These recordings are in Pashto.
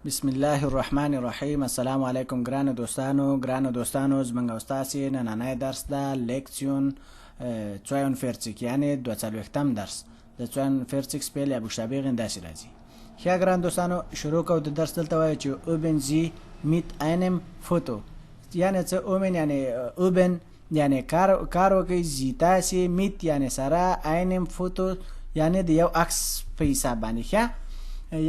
بسم الله الرحمن الرحیم. السلام علیکم ګرانو دوستانو. ګرانو دوستانو، زمونږ او ستاسې نننی درس ده Lektion 42، یعنې 42م درس. د 42 Spell یا Buchstabieren داسې راځي. ښه ګران دوستانو، شروع کوو د درس. دلته وایو چې üben Sie mit einem Foto، یعنې څه؟ üben یعنې üben یعنې کار وکړئ، Sie تاسې، mit یعنې سره، einem Foto یعنې د یو عکس په حساب باندې. ښه،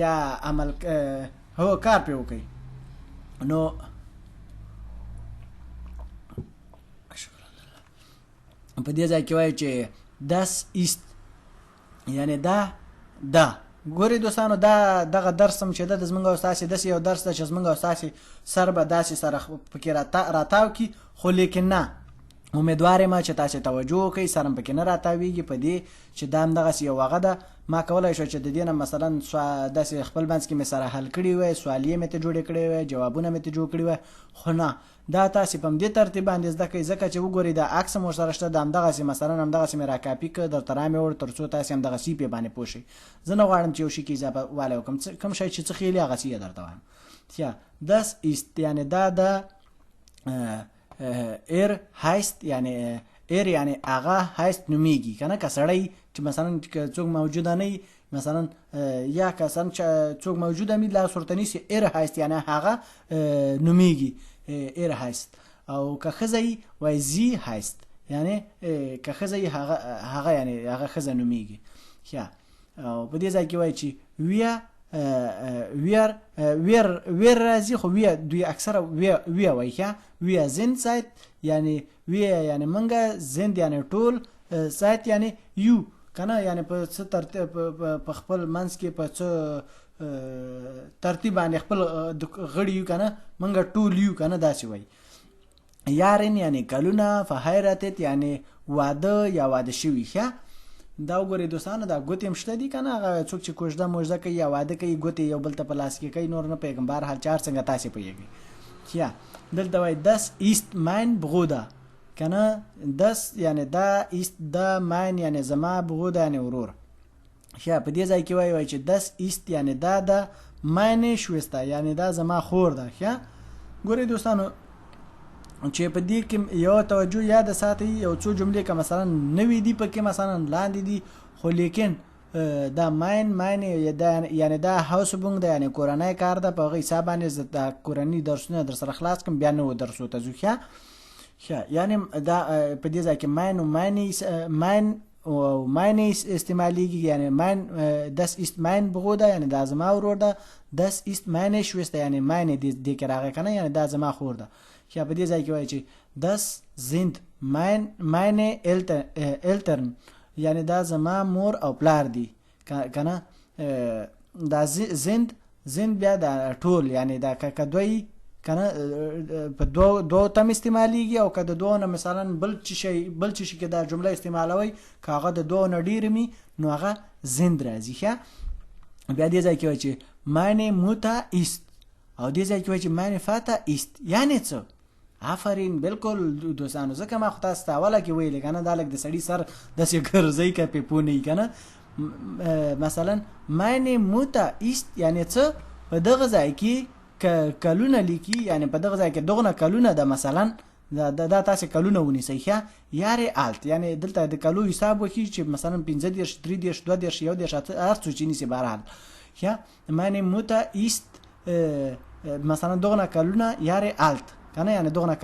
یا عمل هو کار پې وکړئ. نو په دې ځای کې وایو چې das ist یعنې دا ده. ګورئ دوستانو، دا دغه درس هم چې ده د زمونږ او ستاسې داسې یو درس ده چې زمونږ او ستاسې سر به داسې سره پکې راتاو کړي، خو لیکن نه، امیدوار یم چې تاسې توجه وکړئ، سر هم پکې نه راتاویږي. په دې چې دا همدغسې یو هغه ده، ما کولای شو چې د دې نه مثلا داسې خپل منځ کې مې سره حل کړي وای، سوالیې مې ته جوړې کړې وای، جوابونه مې ته جوړ کړي وای، خو نه، دا تاسې په همدې ترتیب باندې زده کړئ. ځکه چې وګورئ، دا عکس هم ورسره شته، دا همدغسې مثلا همدغسې مې راکاپي کړ، درته رامې وړ تر څو تاسې همدغسې پې باندې پوه شئ. زه نه غواړم چې یو شي کې اضافه والی وکړم، کوم شی چې څه خېلي هغسې یې درته وایم. ښه، das ist یعنې دا ده، er heißt یعنې er یعنې هغه، heißt نومیږي که نه. که سړی چې مثلا که څوک موجوده نه وي مثلا، یا که مثلا څوک موجوده وي لاس ورته نیسي، er heißt یعنې هغه نومیږي، er heißt. او که ښځه وي وایي sie heißt، یعنې که ښځه وي هغه یعنې هغه ښځه نومیږي. ښه، او په دې ځای کې وایي چې wir wir wir wir راځي، خو wir دوی اکثره wir wir وایي. ښه، wir sind seit یعنې wir یعنې مونږه، sind یعنې ټول، seit یعنې یو که نه، یعنې په څه ترتیب په خپل منځ کې په څه ترتیب باندې خپل غړي یو که نه، مونږ ټول یو که نه، داسې وایي. Jahren یعنې کلونه، verheiratet یعنې واده یا واده شوي. ښه، دا وګورئ دوستانو، دا ګوتې هم شته دي که نه، هغه څوک چې کوژده موژده کوي یا واده کوي ګوتې یو بل ته په لاس کې کوي، نور نه پوهېږم، بهرحال چې هر څنګه تاسې پوهېږئ. ښه، دلته وایي das ist mein Bruder که نه، das یعنې دا، ist دا، mein یعنې زما، Bruder یعنې ورور. ښه، په دې ځای کې وایي چې das ist یعنې دا ده، meine Schwester یعنې دا زما خور ده. ښه، ګورئ دوستانو چې په دې کې یو توجه یاد ساتئ، یو څو جملې که مثلا نوې دي پکې مثلا لاندې دي، خو لیکن دا mein mein یعنې دا Hausübung ده، یعنې کورنی کار ده، په هغه حساب باندې زه دا کورني درسونه در سره خلاص کړم، بیا نوو درسو ته ځو. ښه ښه، یعنې دا په دې ځای کې mein او meine mein او meine استعمالیږي، یعنې mein das ist mein Bruder یعنې دا زما ورور ده، das ist meine Schwester یعنې meine دې کې راغی که نه، یعنې دا زما خور ده. ښه، په دې ځای کې وایي چې das sind meine Eltern یعنې دا زما مور او پلار دي که نه. دا sind sind بیا دا ټول یعنې دا که دوی که نه په دوو تم استعمالیږي، او که د دوو نه مثلا بل څه شي کې دا جمله استعمالوئ، که هغه د دوو نه ډېر مي نو هغه sind راځي. ښه، بیا دې ځای کې وایي چې meine Mutter ist، او دې ځای کې وایي چې meine Vater ist یعنې څه؟ آفرین، بالکل دوستانو، ځکه ما خو تاسو ته اوله کې ویلې که نه، دا لږ د سړي سر داسې ګرځئ که پې پوه نه وي که نه. مثلا meine Mutter ist یعنې څه؟ په دغه ځای کې کلونه لیکي، یعنې په دغه ځای کې دغونه کلونه ده، مثلا دا تاسې کلونه ونیسئ. ښه، Jahre alt یعنې دلته د کلو حساب وښي چې مثلا 35، 33، 32، 31، هر څو چې نیسي بهرحال. ښه، meine Mutter ist مثلا دغونه کلونه Jahre alt که نه، یعنې دغونه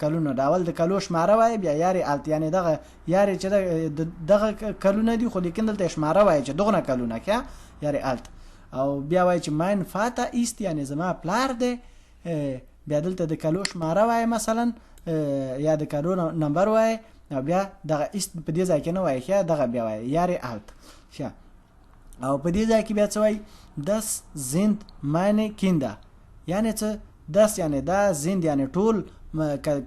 کلونه د اول د کلو شماره وایي، بیا Jahre alt یعنې دغه Jahre چې دغه کلونه دي، خو لیکن دلته شماره وایي چې دغونه کلونه. ښه، Jahre alt. او بیا وایي چې mein Vater ist یعنې زما پلار دی، بیا دلته د کلو شماره وایي مثلا، یا د کلو نمبر وایي، او بیا دغه ist په دې ځای کې نه وایي. ښه، دغه بیا وایي Jahre alt. ښه، او په دې ځای کې بیا څه وایي؟ das sind meine Kinder یعنې څه؟ das یعنې دا، sind یعنې ټول،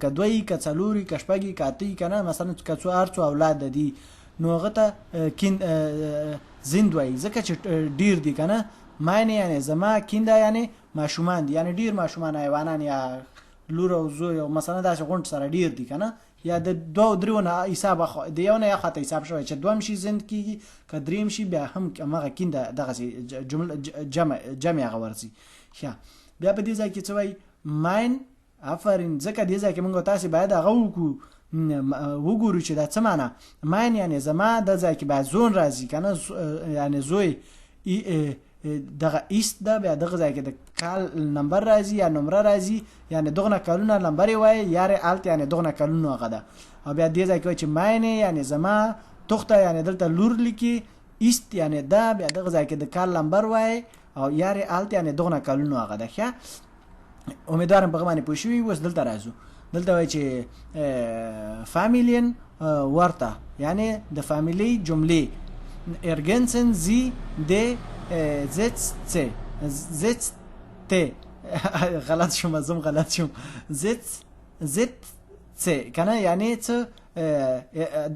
که دوی که څلور که شپږ که اته که نه مثلا که څو هر څو اولاد دي نو هغه ته sind وایي، ځکه چې ډېر دي که نه. meine یعنې زما، Kinder یعنې ماشومان دي، یعنې ډېر ماشومان، حیوانان یا لور او زوی او مثلا داسې غونډ سره ډېر دي که نه، یا د دوو دریو نه حساب د یو نه اخوا ته حساب شوی چې دوم شي sind کیږي، که دریم شي بیا هم هماغه Kinder دغسې جمله جمع هغه ورځي. ښه بیا په دې ځای کې څه وایي؟ mein، آفرین، ځکه دې ځای کې موږ تاسې باید هغه وکړو، وګورو چې دا څه معنا. mein یعنې زما، د ځای کې باید Sohn راځي که نه، یعنې زوی دغه ist ده، بیا دغه ځای کې د کال نمبر راځي یا نمره راځي، یعنې دغه کلونه نمبر یې وایي، Jahre alt یعنې دغه کلونو هغه ده. او بیا دې ځای کې وایي چې meine یعنې زما، Tochter یعنې دلته لور لیکي، ist یعنې ده، بیا دغه ځای کې د کال نمبر وایي، او Jahre alt یعنې دغه کلونو هغه ده. ښه امیدوارم په هغه باندې پوه شوي. اوس دلته راځو، دلته وایي چې Familienwörter یعنې د فامیلي جملې، ergänzen Sie die Sätze، Sätze غلط شوم، زم غلط شوم، Sätze که نه یعنې څه،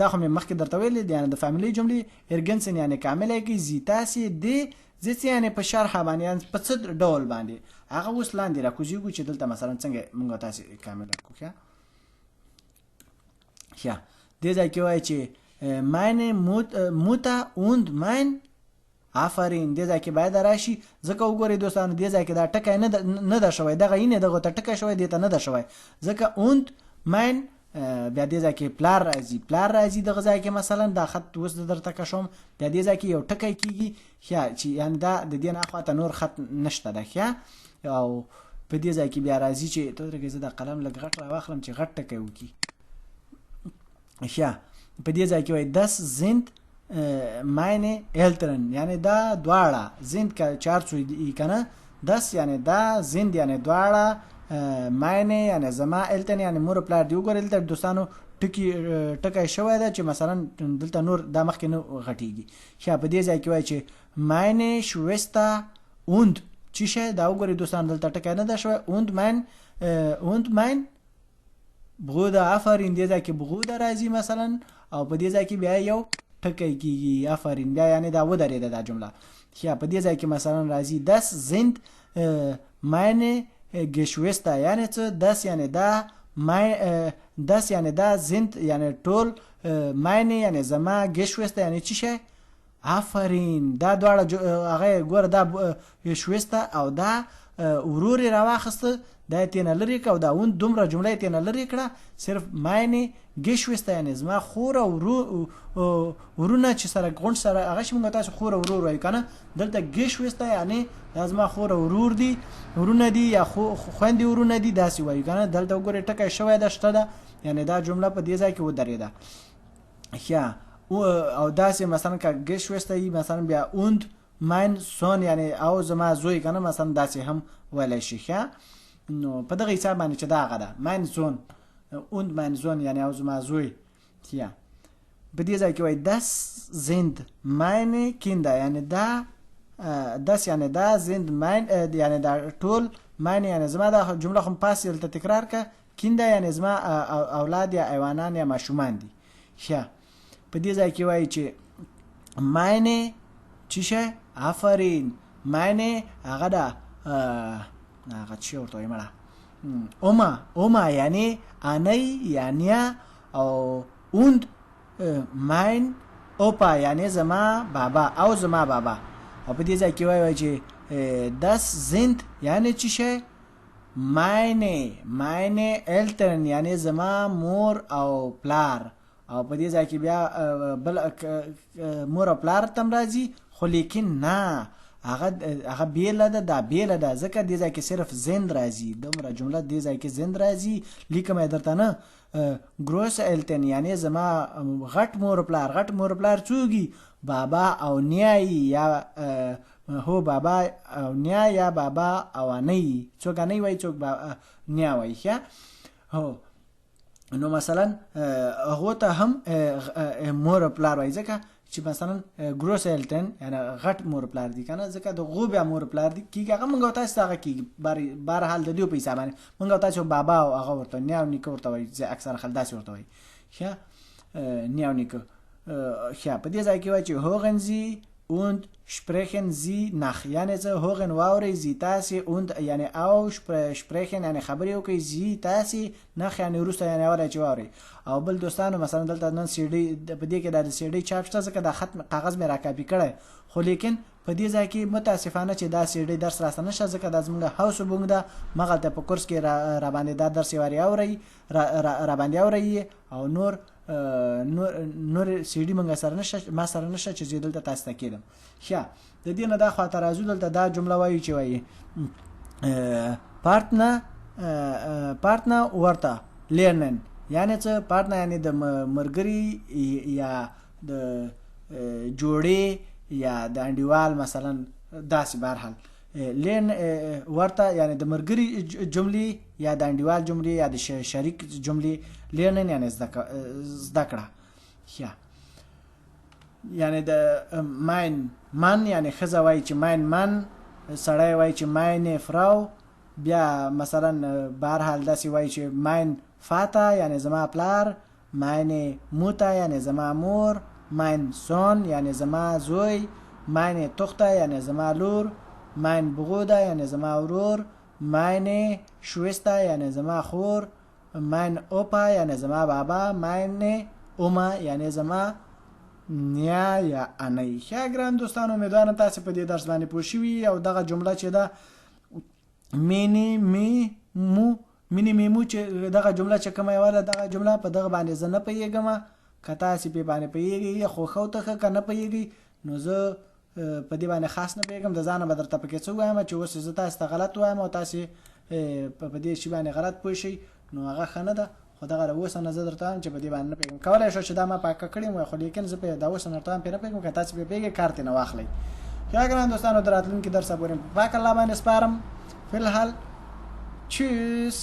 دا خو مې مخکې درته ویلي، یعنې د فامیلي جملې ergänzen یعنې کامله کړئ، Sie تاسې، die Sätze یعنې په شرح باندې، یعنې په څه ډول باندې. هغه اوس لاندې راکوزیږو چې دلته مثلا څنګه موږ تاسې کامله کړو. ښه ښه دې ځای کې وایي چې meine Mutter und mein، آفرین، دې ځای کې باید راشي، ځکه وګورئ دوستانو دې ځای کې دا ټکی نه ده شوی، دغه اینې دغه ته ټکی شوی، دې ته نه ده شوی، ځکه und mein بیا دې ځای کې پلار راځي، پلار راځي دغه ځای کې مثلا دا خط اوس زه درته کشوم، بیا دې ځای کې یو ټکی کیږي، ښه چې یعنې دا د دې نه اخوا ته نور خط نشته ده. ښه او په دې ځای کې بیا راځي چې ته ودرېږئ، زه دا قلم لږ غټ راواخلم چې غټ ټکی وکړي. ښه په دې ځای کې وایي das sind meine Eltern، یعنې دا دواړه sind که چې هر څو دي که نه، das یعنې دا، sind یعنې دواړه، meine یعنې زما، Eltern یعنې مور پلار دی. وګورئ دلته دوستانو ټکی شوی ده چې مثلا دلته نور دا مخکې نه غټیږي. ښه په دې ځای کې وایي چې meine Schwester und چی شی، دا وګورئ دوستانو دلته ټکی نه ده شوی، und mein und mein Bruder، آفرین، دې ځای کې Bruder راځي مثلا، او په دې ځای کې بیا یو ټکی کیږي، آفرین، بیا یعنې دا ودرېده دا جمله. ښه په دې ځای کې مثلا راځي das sind meine Geschwister، یعنې څه، das یعنې دا، das یعنې دا، sind یعنې ټول، meine یعنې زما، Geschwister یعنې چی شی، آفرین، دا دواړه هغه ګوره دا Schwester او دا ورور یې راواخیسته، دا یې ترېنه لرې کړه، او دا und دومره جمله یې ترېنه لرې کړه، صرف meine Geschwister یعنې زما خور او ورونه چې سره غونډ سره هغه شي، موږ تاسو خور او ورور وایو که نه، دلته Geschwister یعنې دا زما خور او ورور دي، ورونه دي یا خویندې ورونه دي، داسې وایو که نه. دلته وګورئ ټکی شوی ده، شته ده، یعنې دا جمله په دې ځای کې ودرېده. ښه او داسې مثلا که Geschwister یي مثلا بیا und mein Sohn یعنې او زما زوی که نه، مثلا داسې هم ویلی شي. ښه نو په دغه حساب باندې چې دا هغه ده mein Sohn und mein Sohn یعنې او زما زوی. ښه په دې ځای کې وایي das sind meine Kinder یعنې دا das یعنې دا، sind mein یعنې دا ټول، meine یعنې زما، دا جمله خو پاس دلته تکرار که، Kinder یعنې زما اولاد یا ایوانان یا ماشومان دي. ښه په دې ځای کې وایي چې meine چی شی، آفرین، meine هغه ده، هغه څه ورته وایي مړه، Oma، Oma یعنې انۍ یا نیا، او und mein Opa یعنې زما بابا او زما بابا. او په دې ځای کې وایي چې das sind یعنې چی شی، meine، meine Eltern یعنې زما مور او پلار. او په دې ځای کې بیا بل مور او پلار ته هم راځي، خو لیکن نه هغه بېله ده، دا بېله ده، ځکه دې ځای کې صرف sind راځي، دومره جمله دې ځای کې sind راځي. لیکم یې درته نه، Großeltern یعنې زما غټ مور پلار، غټ مور پلار څوک دي؟ بابا او نیا یا هو بابا او نیا یا بابا او انۍ، څوک انۍ وایي څوک نیا وایي. ښه هو نو مثلا هغو ته هم مور او پلار وایي، ځکه چې مثلا Großeltern یعنې غټ مور پلار دي که نه، ځکه د غو بیا مور پلار دي کېږي، هغه موږ او تاسو ته هغه کېږي. بهرحال د دې په حساب باندې موږ او تاسو بابا او هغه ورته نیا او نیکه ورته وایي، اکثره خلک داسې ورته وایي. ښه نیا او نیکه. ښه په دې ځای کې وایي چې hören Sie und sprechen Sie nach یعنی څه hören واورئ Sie تاسې und یعنی او sprechen یعنی خبرې وکړئ Sie تاسې nach یعنی وروسته یعنی اوله چې واورئ. او بل دوستانو مثلا دلته نن سی ډي په دې کې دا د سی ډي چاپ شته، ځکه دا خط کاغذ مې راکاپي کړی، خو لیکن په دې ځای کې متاسفانه چې دا سی ډي درس راسره نشته، ځکه دا زمونږ هاوس بونګ ده، مغلته په کورس کې را باندې دا درس یو وارې اورئ را باندې اورئ او نور نور نور سی ډي مونږ سره نشته، ما سره نشته چې زه دلته تاسو ته کېدم. ښه د دې نه دا خواته راځو، دلته دا جمله وایو چې وایي پارتنر پارتنر ورته لرنن یعنی څه؟ پارتنر یعنی د مرګري یا د جوړې یا د انډیوال مثلا داسې، بهرحال لین ورته یعنی د مرګري جملې یا د انډیوال جملې یا د شریک جملې لرنن یعنی زده کړه. ښه یعنی د mein Mann یعنی ښځه وایي چې mein Mann، سړی وایي چې meine Frau، بیا مثلا بهرحال داسې وایي چې mein Vater یعنی زما پلار، meine Mutter یعنی زما مور، mein Sohn یعنی زما زوی، meine Tochter یعنی زما لور، mein Bruder یعنی زما ورور، meine Schwester یعنی زما خور، mein Opa یعنی زما بابا، meine Oma یعنی زما نیا یا انۍ. ښه ګران دوستانو، امیدوارم تاسې په دې درس باندې پوه شوي. او دغه جمله چې ده مینې می مو مینې میمو چې دغه جمله چې کومه یوه ده، دغه جمله په دغه باندې زه نه پوهېږم. که تاسې پې باندې پوهېږئ خو ښه او ته ښه، که نه پوهېږئ نو زه په دې باندې خاص نه پوهېږم، د ځانه به درته پکې څه ووایم چې اوس زه تاسې ته غلط وایم او تاسې په دې شي باندې غلط پوه شئ، نو هغه ښه نه ده. خو دغه د اوسه نه زه درته وایم چې په دې باندې نه پوهېږم. کولی شو چې دا ما پاکه کړې وای، خو لیکن زه په دا اوسه نه درته وایم پرې نه پوهېږم. که تاسې پرې پوهېږئ کار ترې نه واخلئ. ښه ګران دوستانو، د راتلونکي درسه پورې په پاک الله باندې سپارم. فی الحال چوس.